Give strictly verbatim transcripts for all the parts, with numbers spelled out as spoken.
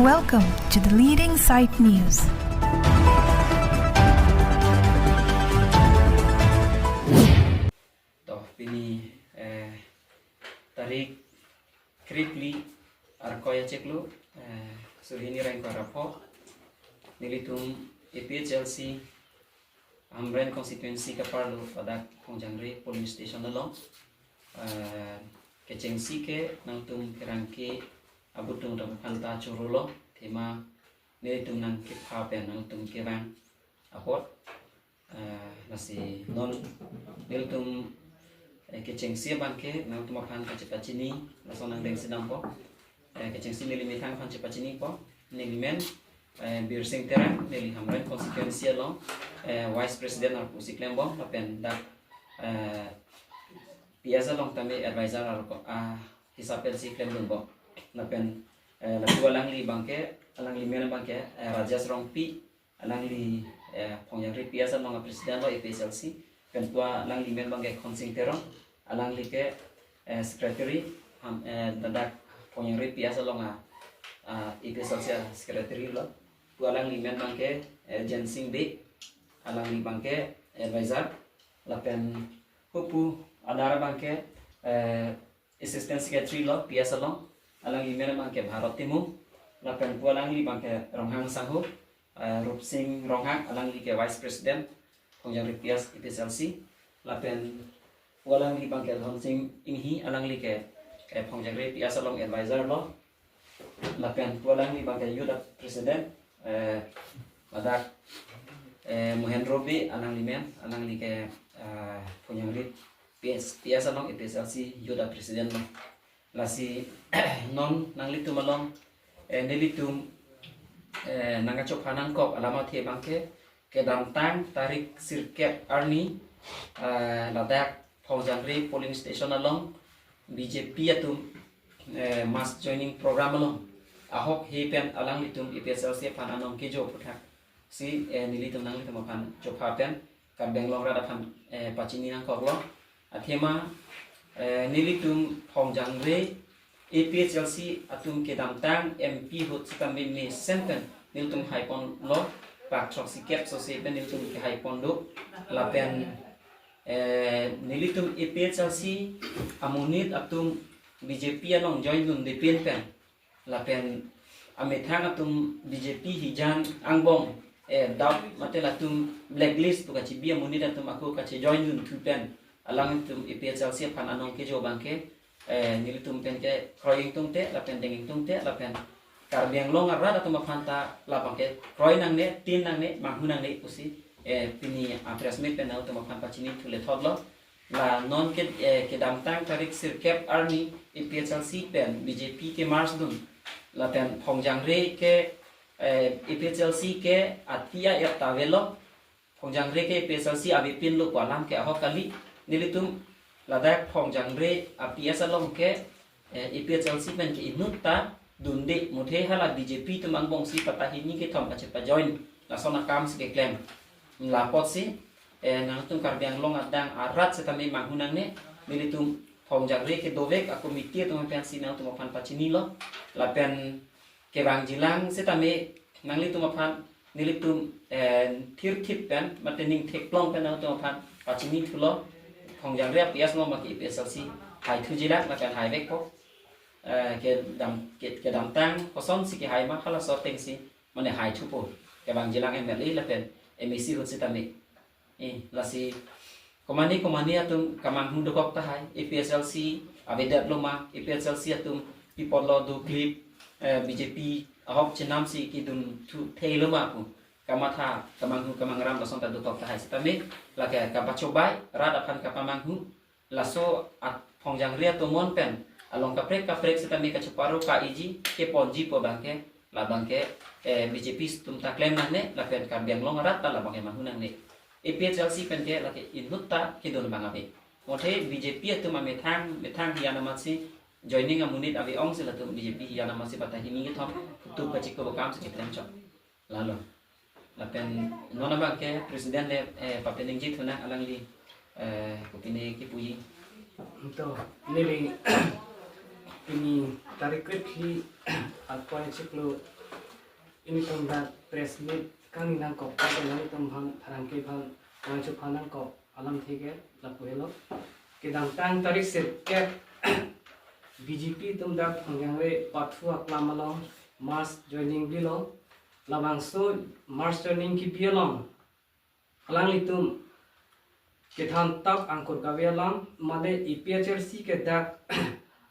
Welcome to the leading site news. To, pini, eh, tarik krepli Arkoi achiklo, eh, suri hini ra ingkoi ra pho, nelitum A P H L C Hamren constituency kaparlo ladak Phongjangre polling station along, eh, kechengsi ke nangtum kerang ke abutung dam phanta chorolo, athema nelitum nangkepha pen nangtum kevang apot, eh, lasi non nelitum, eh, kechengsi abang ke nangtum aphan kachepachini, laso nangdengsi dampo. Eh, kechengsi neli methang aphan chepachinipo. Neli men, eh, Birsing Terang, neli Hamren constituency along, eh, vice president arpu si klembom, lapen dak, eh, P S along tame advisor arpu, ah, hisap pensi klemdunbom. Lapen, eh, lapu alangli abang ke, alangli men abang ke, eh, Rajesh Rongpi, alangli, eh, Phongjangre P S along a president lo A P H L C, pen pu alangli men abang ke Khonsing Terang, alangli ke, eh, secretary, ham, eh, ladak Phongjangre P S along a, ah, A P H L C a secretary lo. Pu alangli men abang ke, eh, Jensing Bey, alangli abang ke advisor, lapen hupu adar abang ke, eh, assistant secretary lo P S along, alangli men abang ke Bharat Timung, lapen pu alangli abang ke Ronghang sangho, eh, Rupsing Ronghang, alangli ke vice president Phongjangre P S A P H L C, lapen pu alangli abang ke Dhonsing Inghi, alangli ke, eh, Phongjangre P S along advisor lo, lapen pu alangli abang ke youth president, eh, ladak, eh, Mohendro Bey, alangli men, alangli ke, eh, Phongjangre P S, P S along A P H L C youth president lo. Lasi non nanglitum along, eh, nelitum, eh, nangkachopha nangkok alam athe abang ke, kedamtang tarik sirkep arni, eh, ladak Phongjangre polling station along B J P atum, eh, mass joining program along ahok he pen alanglitum A P H L C aphan anong kejo aphuthak si, eh, nelitum nanglitum aphan chopha pen Karbi Anglong rat aphan, eh, pachini nangkoklo. Athema, eh, nelitum Phongjangre A P H L C atum kedamtang M P ahut sitame mesen pen nelitum haiponlo, pak throksi kep sose pen nelitum kehaiponlo. Lapen, eh, nelitum A P H L C amonit atum B J P along join dunde pin pen, lapen amethang atum B J P hijan angbong, eh, dap mate latum blacklist pu kachibi amonit atum ako kachejoin dunthu pen alangtum A P H L C aphan anong kejo abang ke, eh, nelitum pen ke kroi ingtungte, lapen deng ingtungte, lapen Karbi Anglong arat atum aphan ta labang ke kroi nangne, tin nangne, manghu nangne pusi, eh, pini a press meet pen nangtum aphan pachini thule thotlo. La non ke, eh, kedamtang tarik sirkep arni A P H L C pen B J P ke merge dun. Lapen Phongjangre ke, eh, A P H L C ke ati a-et ta avelo. Phongjangre ke A P H L C avepinlo pu alam ke ahok kali. Nelitum ladak Phongjangre a P S along ke, eh, A P H L C pen ke inut ta dunde, muthe hala B J P atum angbong si patahini kethom kachepajoin lason akam si keklem. La apotsi, eh, nangtum Karbi Anglong adang arat sitame manghu nangne, nelitum Phongjangre kedovek a committee atum pen si nangtum aphan pachinilo. Lapen kevangjilang sitame nanglitum aphan nelitum, eh, thirthip pen mate ning theklong pen nangtum aphan pachini thulo. Phongjangre a P S along abang ke A P H L C haithujilang lapen haivekpo. Eh, kedam, ke, kedamtang kosonsi kehai ma halaso atengsi mane haithupo. Kevangjilang M L A lapen M A C ahut sitame. Eh, lasi komane komane atum kemanghu dokok tahai, A P H L C avedetlo ma, A P H L C atum pi apotlo doklip, eh, B J P ahok chenamsi kedun thu theilo ma pu kamatha, kemanghu kemangram lason ta dokok tahai sitame, lake kapachobai, rat aphan kapamanghu, laso at Phongjangre atomon pen along kaprek kaprek sitame kacheparo ka-iji keponji pu abang ke, labang ke, eh, B J P atum ta klem nangne, lapen Karbi Anglong arat ta labang ke manghu nangne. A P H L C pen ke lake inut ta kedun abang ave. Muthe B J P atum amethang, methang hiyan amatsi joining amonit ave ongsi latum B J P hiyan amatsi patahini kethom, tup kachiko akam si keklem chok. Lalo. Lapen non abang ke president le, eh, papeningje thunang, alangli, eh, kopine kipuji. To, neli pini tarik krepli Arkoi achiklo Nelitum dak press meet kangni nangkok, nelitum aphan, pherangke aphan, nangchepha nangkok alamthe ke lapu helo. Kedamtang tarik sirkep B J P atum dak Phongjangre pathu aklam along mass joining bilo. Labangso mass joining kebi along alanglitum kethan tap angkur kave alam, mane A P H L C ke dak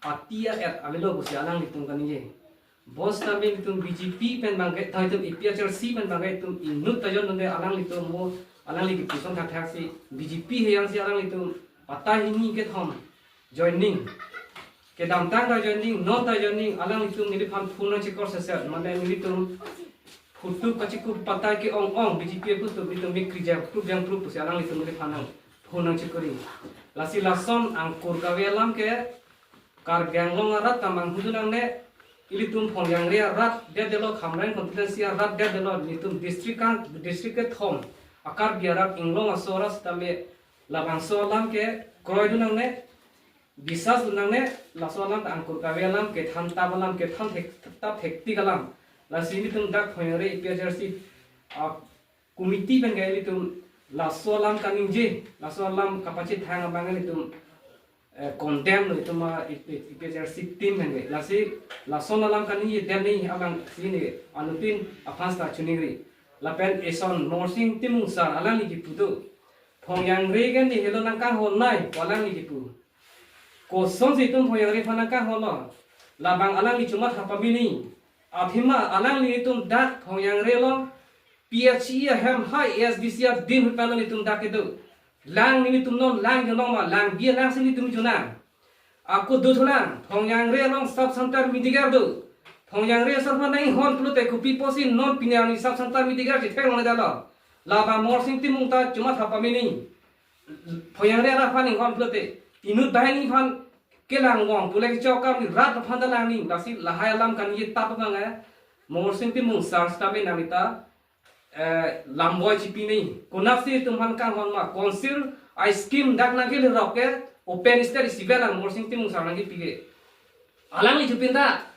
ati a-et avelo pusi alanglitum kaningje. Bonsitame nelitum B J P pen abangke, tho itum A P H L C pen abangke itum inut ta jon dunde, alanglitum mo alangli kepuson thakthak si B J P heyang si alanglitum patta hini kethom joining. Kedamtang ta joining, non ta joining, alanglitum neliphan phone nangchekor seset, mane nelitum photo kachekup patta ke-ong-ong, B J P photo nelitum mikri jangprup jangprup pusi alanglitum neliphan nang phone nangchekori. Lasi lason angkur kave alam ke Karbi Anglong arat ta manghu dun nangne, ilitum Phongjangre arat detdetlo, Hamren constituency arat detdetlo, nelitum district kan, district kethom a-Karbi arat inglong aso arat sitame labangso alam ke kroi dun nangne, bisas dun nangne, laso alam ta angkur kave alam, kethan tap alam, kethan thek, tap thektik alam. Lasi nelitum dak Phongjangre A P H L C, ah, committee pen ke nelitum laso alam kaningje, laso alam kapachethang abang nelitum, eh, condemn lo itum a, A P H L C team pen ke. Lasi laso alam kaningje, dem ni abang si ne anuttin aphan seta choningri. Lapen eson Morsing Timung sir alangli kipu do, Phongjangre ke ne helo nangkanghon nai pu alangli kipu. Kosonsi itum Phongjangre aphan nangkanghonlo? Labang alangli chomatha pamini. Athema alanglitum dak Phongjangre along P H E ahem hai A S D C adim pen nelitum dak kedo. Lang nelitum non lang jonong ma, lang bi lang si nelitum jonang. Ako do thunang, Phongjangre along sub center Mediger do. Phongjangre asor aphan nanghon pulote kopi pusi non pini arni sub center Mediger chethek longledetlo? Labang Morsing Timung ta chomatha pamini. Phongjangre arat aphan nanghon pulote inut banghini aphan kelang wong pule kechok kam ni rat aphan ta lang ni, lasi lahai alam kaningje tap abang eh, Morsing Timung sir sitame nangli ta, eh, lamboi chipi ni. Konatsi itum aphan kanghon ma, council a-scheme dak nangkele rok ke open stage isivet lang Morsing Timung sir nangkepi ke. Alangli chupin ta,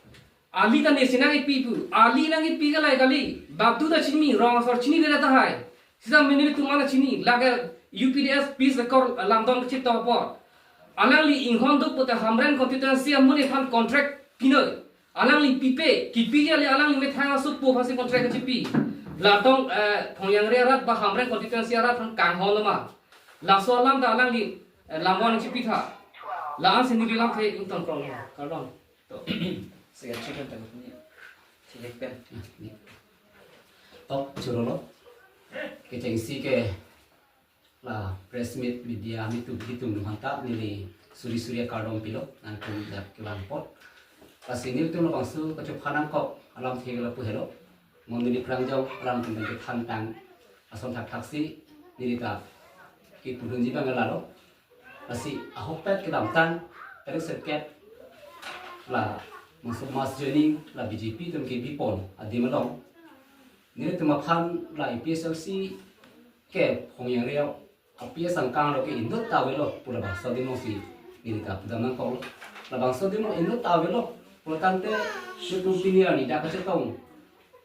ali ta nesi nangkepi pu, ali nangkepi ke lai kali, batu ta chini, rong asor chinivedet tahai. Sitame nelitum ana chini, lake U P D S peace accord lamdon kachito apot. Alangli inghon do pute Hamren constituency amonit aphan contract pinoi. Alangli pipe, kipi ale alangli methang aso po aphansi contract kachipi. Latum, eh, Phongjangre arat ba Hamren constituency arat aphan kanghonlo ma? Laso alam ta alangli, eh, lamon chipitha. La-ansi neli lamthe ington krong. Kardom. To, secretary pen tangkap ni. Thilek pen. To, chorolo. Kechengsi ke la press meet media mitu bitum aphan ta neli suri suri akardom pilo, nangtum dak kelang apot. Lasi nelitum labangso kachepha nangkok alamthe ke lapu helo. Mo neli prangjong alangtum pen kethan tang ason thakthaksi neli ta kipudunji abang lalo. Lasi ahokpet kedamtang tarik sirkep la mass, mass joining la B J P atum kebipon adim along, nelitum aphan la A P H L C ke Phongjangre a-P S angkang lo ke inut ta avelo pu labangso adim alongsi neli ta pudam nangkoklo. Labangso adim along inut ta avelo pulotangte, nelitum pini arni dak kachetong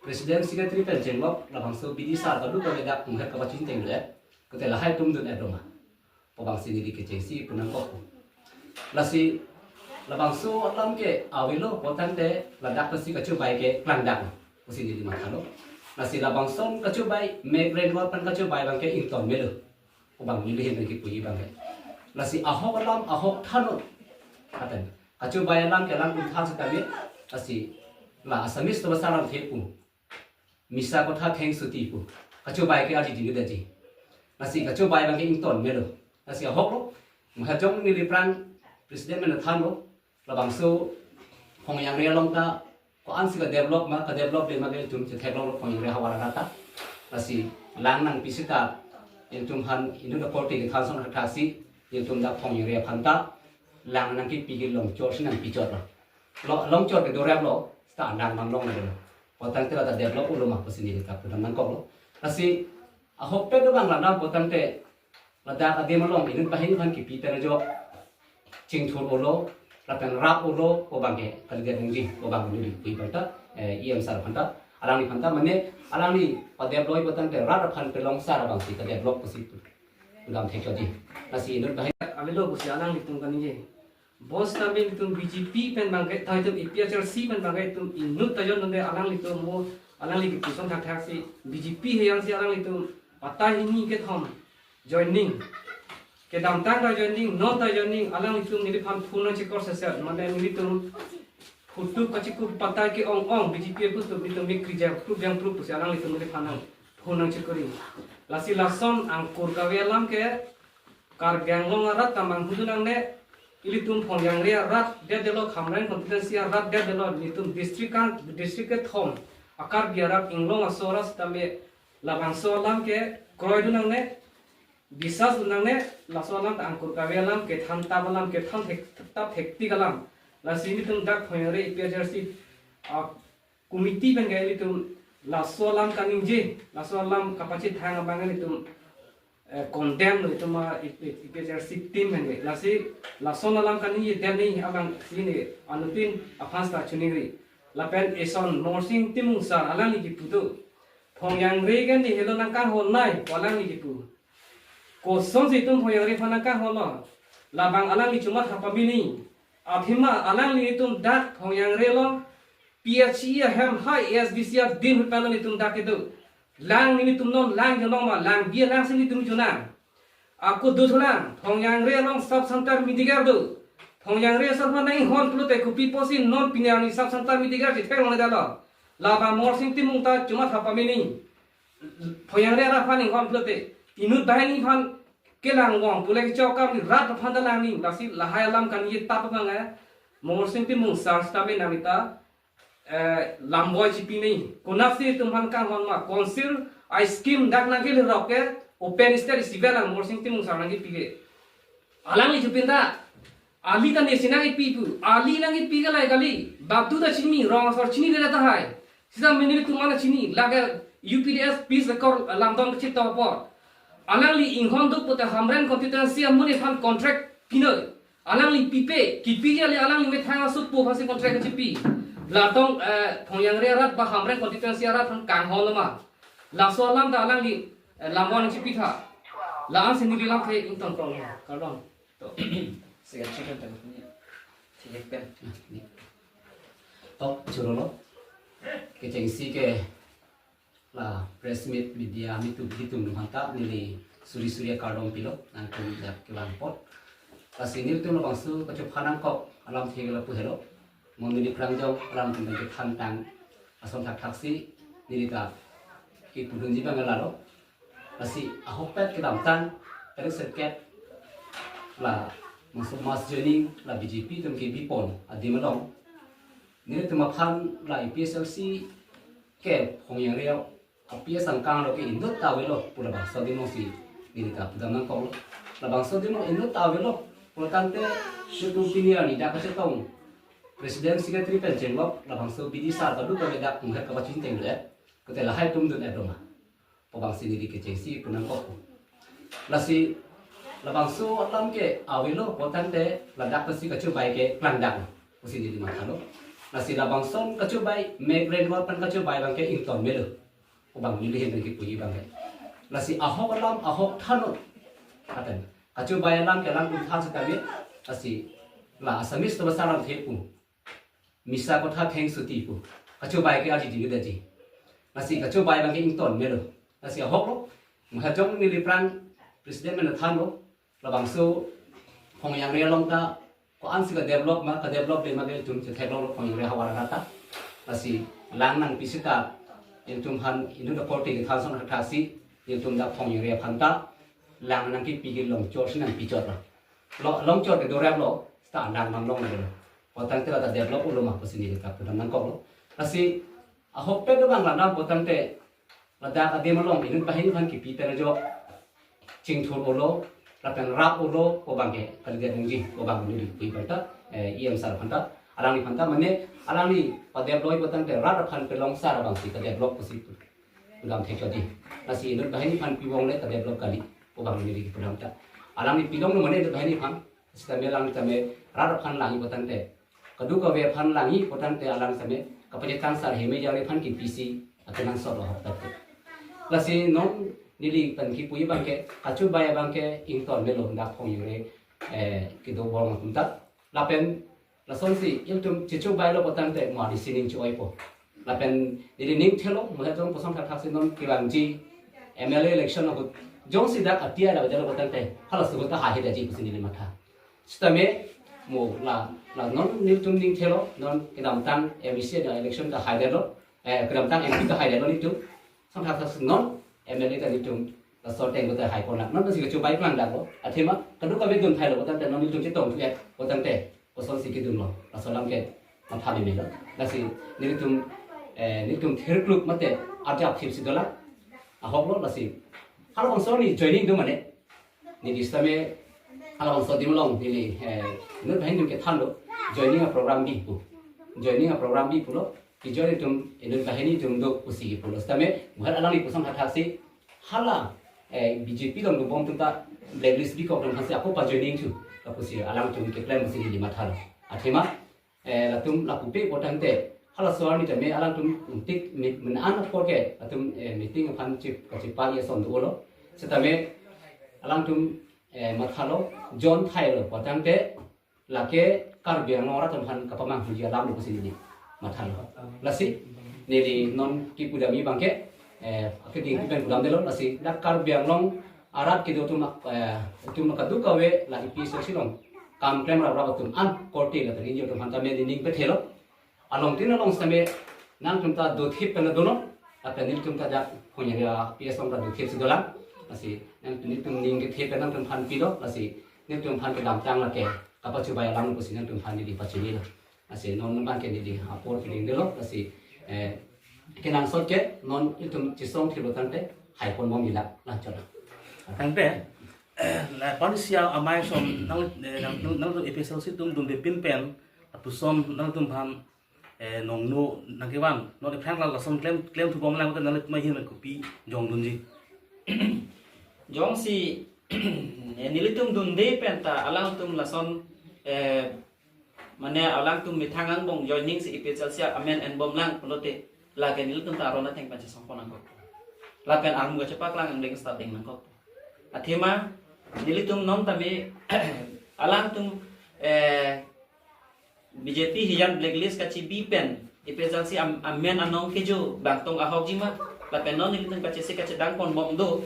president secretary pen chenglok labangso B D sir kadu kave dak munghet kapachini tenglo, eh, kote lahai atum dun-et doma pu abangsi neli kechengsi pu nangkok. Lasi labangso alam ke avelo pulotangte ladak pensi kachobai ke klangdak pusi neli mathalo. Lasi labangson kachobai, mek renwar pen kachobai abang ke ington melo pu abang neli hin kipuji abang ke. Lasi ahok alam ahok thanlo. Aten kachobai alam ke alangtum than sitame, lasi la Assamese atum asar alamthe pu, Misa kotha thengsuti pu, kachobai ke arjidunde ji. Lasi kachobai abang ke ington melo. Lasi ahoklo. Mahajong neli pran president pen thanlo. Labangso Phongjangre along ta ko-ansi kadevelop ma, kadevelopde ma ke itum chetheklonglo Phongjangre havar arat ta. Lasi lang nangpi seta itum aphan inut akorte kethan ason thakthaksi itum dak Phongjangre aphan ta lang nangkipi ke longchor si nangpichotlo. Lo, longchor ke doraplo, seta lang abang longle dolo. Pulotangte lata develop-lo ma pusi neli ta pudam nangkoklo. Lasi ahokpet abang la dam pulotangte ladak adim along inut banghini aphan kipi pen ajok chingthur-olo, lapen rap-olo pu abang ke kalidet nangji pu abang neli pu abang ta, eh, E M sir aphan ta. Alangliphan ta mane alangli padevelop lo pu tangte rat aphan pelong sar abangsi kadevelop pusi pudam thekchotji. Lasi inut bahai avelo pusi alanglitum kaningje. Bonsita ilitum B J P pen bangke, tha itum A P H L C pen bangke itum inut ta jon dunde, alanglitum mo alangli kipu ason thakthaksi B J P heyang si alanglitum patta hini kethom joining. Kedamtang ta joining, non ta joining, alanglitum neliphan phone nangchekor seset, mane nelitum photo kachekup patta ke-ong-ong, B J P photo nelitum me krijang prup jang prup pusi alanglitum neliphan nang phone nangchekori. Lasi lason angkur kave alam ke Karbi Anglong arat ta manghudun nangne, ilitum Phongyangre arat detdetlo, Hamren constituency arat detdetlo, nelitum district kan, district kethom a-Karbi arat inglong aso arat sitame labangso alam ke kroidun nangne, bisas dun nangne, laso alam ta angkur kave alam, kethan tap alam, kethan thek, tap thektik alam. Lasi nelitum dak Phongyangre A P H L C, ah, committee pen ke ilitum laso alam kaningje, laso alam kapachethang abang ilitum, eh, condemn lo itum a, A P H L C team pen ke. Lasi lason alam kaningje den ni abangsi ne anuttin aphan ta choningri. Lapen eson Morsing Timung sar alangli kipu do, Phongyangre ke ne helo nangkanghon nai pu alangli kipu. Kosonsi itum Phongyangre aphan nangkanghonlo? Labang alangli chomatha pameme ni. Athema alanglitum dak Phongyangre along P H E ahem hai A S D C adin pen nelitum dak kedo. Lang nelitum non lang jonong ma, lang bi lang si nelitum jonang. Ako dothulang, Phongyangre along sub center medical do. Phongyangre asar aphan nanghon pulote kopi pusi non pini arni sub center medical si theklongledetlo? Labang Morsing Timung ta chomatha pameme ni. Phongyangre arat aphan inghon pulote, inut banghini aphan kelang wong pule kechokam ni rat aphan ta lang ni, lasi lahai alam kaningje tap abang eh, Morsing Timung sar sitame nangli ta, eh, lamboi chepime ni. Konatsi itum aphan kanghon ma, council a-scheme dak nangkele rok ke, open stage isivet lang Morsing Timung sar nangkipi ke. Alangli chepin ta, ali ta nesi nangkipi pu, ali nangkipi ke lai kali, batu ta chini, rong asor chini le tahai. Sita mene tu mana chini, lake U P D S peace accord lamdon kachito apor. Alangli inghon do pute Hamren constituency amonit aphan contract pino. Alangli pipe, kipi ke ali alangli methang aso po aphansi contract kachipi. Latum, eh, Phongyangre arat ba Hamren constituency arat aphan kanghon ma. Laso alam ta alangli, eh, lamdon chepitha. La-ansi neli lamthe ingtonkok ma. Kardom. To, second, second time ni. Thik pen. To, chorolo. Kechengsi ke la press meet media mitu bitum aphanta neli suri suri akardom pilo, nangtum jak kevang apot. Lasi nelitum labangso kachopha nangkok alamthe ke lapu helo. Mo neli prangjong alamthe ke thantang ason thakthaksi neli ta kipudunji abang lalo. Lasi ahokpet kedamtang tarik sirkep la mass, mass joining la B J P atum kebipon adim along, nelitum aphan la A P H L C ke Phongyangre a-P S angkang lo ke inut ta avelo pu labangso adim alongsi neli ta pudam nangkoklo. Labangso adim along inut ta avelo pu tangte, itum pini arni dak kachetong president secretary pen chenglok labangso B D sar kadokave dak munghet kapachingtheng do-et, kote lahai atum dun-et do ma pu abangsi neli kechengsi pu nangkok. Lasi labangso alam ke avelo pu tangte ladak ta si kachobai ke klangdak pusi neli mathalo. Lasi labangson kachobai, migrant worker aphan kachobai abang ke ington melo pu abang neli ahin nangkipuji abang ke. Lasi ahok alam ahok thannon. Aten kachobai alam ke alangtum than sitame, lasi la Assamese to basa alamthe pu, Misa kotha thengsuti pu. Kachobai ke arji dingit aji. Lasi kachobai abang ke ington melo. Lasi ahoklo. Mahajong neli pran president pen thanlo. Labangso Phongyangre along ta ko-ansi kadevelop ma, kadevelop-le ma ke itum chetheklonglo Phongyangre havar arat ta. Lasi lang nangpi seta itum aphan inut apor te kethan ason thakthaksi itum dak Phongyangre aphanta lang nangkipi ke longchor si nangpichotlo. Lo, longchor ke doraplo, seta lang nanglonglo. Pu tangte la ta develop-lo ma pusi neli ta pudam nangkoklo. Lasi ahokpet abang la dam pu tangte ladak adim along inut banghini aphan kipi pen ajok chingthur-olo, lapen rap-olo pu abang ke kalidet nangji pu abang neli pu abang ta, eh, E M sar aphanta, alangliphan ta mane alangli padevelop lo pu tangte rat aphan pelong sar abangsi kadevelop pusi pudam thekchotji. Lasi inut banghini aphan pipongle kadevelop kali pu abang neli kipudam ta. Alangli pilonglo mane inut banghini aphan, sitame alang tame rat aphan langji pu tangte, kadokave aphan langji pu tangte alang tame kapachethang sar heme jare aphan kipisi Akenangsot ahok tangte. Lasi non neli pen kipuji abangke, kachubai abangke ington melo dak Phongjangre, eh, kedo bor atum ta. Lapen lasonsi ilitum chichubai lo putangte mo adi sining chu-oipo. Lapen neli ning thelo, mo hetong pusong thakthak si non kevangji M L A election ahut jongsi dak atia da bajalo putangte, halaso ahut ta haihedetji pusi neli matha. Sitame mo la, la non nelitum ning thelo, non kedamtang M A C da election ta haidetlo, eh, kedamtang M P ta haidetlo nelitum. Song thakthak si non M L A ta nelitum laso ateng ta haiponlo. Non ta si kachubai plang daklo. Athema kadokave dun thailo putangte non nelitum chetong thu-et putangte kosonsi kedunlo. Laso alam ke matha meme lo. Lasi nelitum, eh, nelitum thirkluk mate arjap thip si dolang. Ahok lo lasi. Halabangso arni joining do mane. Neli sitame halabangso adim along neli, eh, inut banghini atum kethanlo, joining a-program bi pu. Joining a-program bi pulo, kejoin atum inut banghini atum do pusi pulo. Sitame mo het alangli pusong thakthak si hala, eh, B J P along dobom atum ta blacklist bikok atum aphansi ako pa-joining thu, lapusi alangtum keklem pusi neli mathalo. Athema, eh, latum lapu pe putangte, halaso arni tame alangtum ingtik mi-, min an apor ke latum, eh, meeting aphan chip, kachipa-i ason dolo. Sitame alangtum, eh, mathalo, join thailo putangte lake Karbi Anglong arat atum aphan kapamanghuji alam lo pusi neli mathalo. Lasi neli non kipudamji abangke, eh, akeding pen pudamdetlo, lasi dak Karbi Anglong arat kedo atum, eh, atum kadokave la A P H L C along kam klem raprap atum an korte lapen ingjir atum aphan tame neli ning pethelo. Along tin along sitame nangtum ta dothip pen donon, lapen nelitum ta dak Phongjangre A P S along ta dothip si dolang. Lasi nang nelitum ning kethip pen nangtum aphan pilo, lasi nelitum aphan kedamtang lake kapachubai alam pusi nangtum aphan neli pachinilo. Lasi non abangke neli apor keding dolo, lasi, eh, kenangsot ke non ilitum chisong thilo tangte haiponbomji la, la chot. Tangte, eh, la pon isi amei ason nang, eh, nang, nang, nang A P H L C atum dunde pin pen, lapuson nangtum aphan, eh, nongno nangkevang, non aphrang la lason klem, klem thubom lang, nangli mei hin kopi jongdunji. Jongsi, eh, nelitum dunde pen ta alangtum lason, eh, mane alangtum methang angbong joining si A P H L C amen enbom lang pulote, lake nelitum ta aron ateng pen chesongpon nangkok. Lapen armu kachepaklang angdeng start deng nangkok. Athema nelitum non tame alangtum, eh, B J P hijan blacklist kachibi pen A P H L C am-, amen anong kejo bangtong ahokji ma, lapen non nelitum kachesik kachedangponbom do,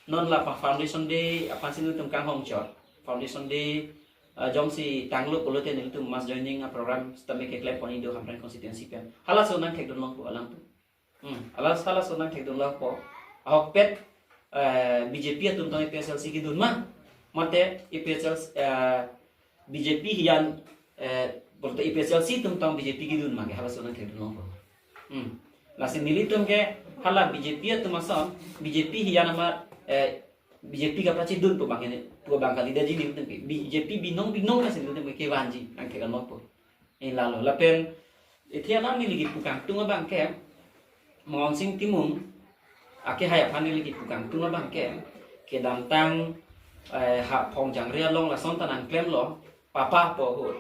non la pa foundation day aphansi nelitum kanghong chot. Foundation day, ah, jongsi tanglo pulote nelitum mass joining a-program sitame keklemponji do Hamren constituency pen. Halaso nangthekdun longpo alangtum. Hmm, alas, halaso nangthekdun longpo. Ahokpet, eh, B J P atum tong A P H L C kedun ma, mate A P H L C, eh, B J P hijan, eh, pulote A P H L C atum tong B J P kedun ma ke, halaso nangthekdun longpo. Hmm. Lasi nelitum ke hala B J P atum ason, B J P hijan ama, eh, B J P kapachidun pu abang ini, pu abang kali daji nelitum ke. B J P binong binong lasi nelitum ke kevanji, nangthekdun longpo. Eh, lalo, lapen, ithi alam neli kipu kangtung abangke, Mongongsing Timung, akehai aphan neli kipu kangtung abangke, kedamtang, eh, ha Phongjangre along lason ta nangklemlo, papa pu ahut.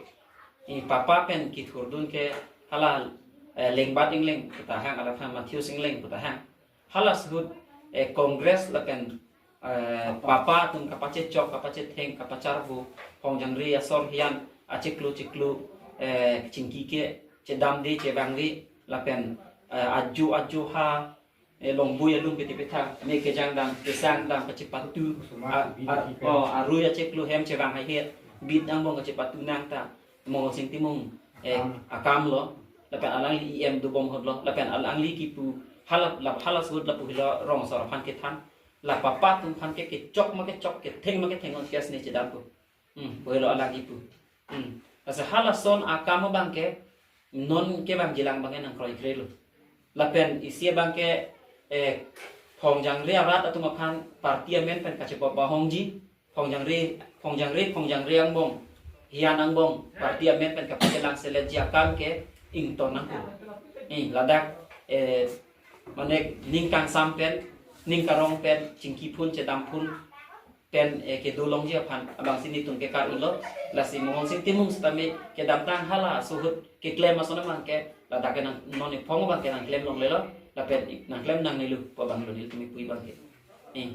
I papa pen kithurdun ke hala, eh, Lengbat Engleng pu tahang, alaphan Matthews Engleng pu tahang. Halaso ahut, eh, Congress lapen, eh, papa atum kapachechok, kapachetheng, kapacharvo, Phongjangre asor hijan, achiklo chiklo, eh, chingki ke, chedamde, chevangve, lapen, eh, ajo ajo ha, eh, longbui alum pete pethang, me kejang dam, kesang dam, kachepatu, a, a, oh, arui achiklo hem chevang haihet, bit angbong kachepatu nang ta, Mongongsing Timung, eh, akam lo, lapen alangli E M dobom ahut lo, lapen alangli kipu, hala, la, halaso ahut lapu helo rong asor aphan kethan, la papa atum aphan ke kechok ma kechok, ketheng ma ketheng on kes ne chedampo. Hmm, pu helo alang kipu. Hmm. Lasi halason akam abangke, non kevangjilang abangke nangkroikre lo. Lapen isi abangke, eh, Phongjangre arat atum aphan party amen pen kachepapahongji, Phongjangre, Phongjangre, Phongjangre angbong, hijan angbong, party amen pen kapachelang seletji akam ke ington nangkok. Eh, ladak, eh, mane ning kangsam pen, ning karong pen, chingki phun, chedam phun, pen, eh, kedo longji aphan, abangsi nelitum ke kar-ilo, lasi Mongongsing Timung sitame kedamtang halaso ahut keklem ason abangke, ladak ke nang, non iphong abangke nangklem longlelo, Lapen ik nangklem nangnelo pu abang lo nelitum kipu abang ke. Eh.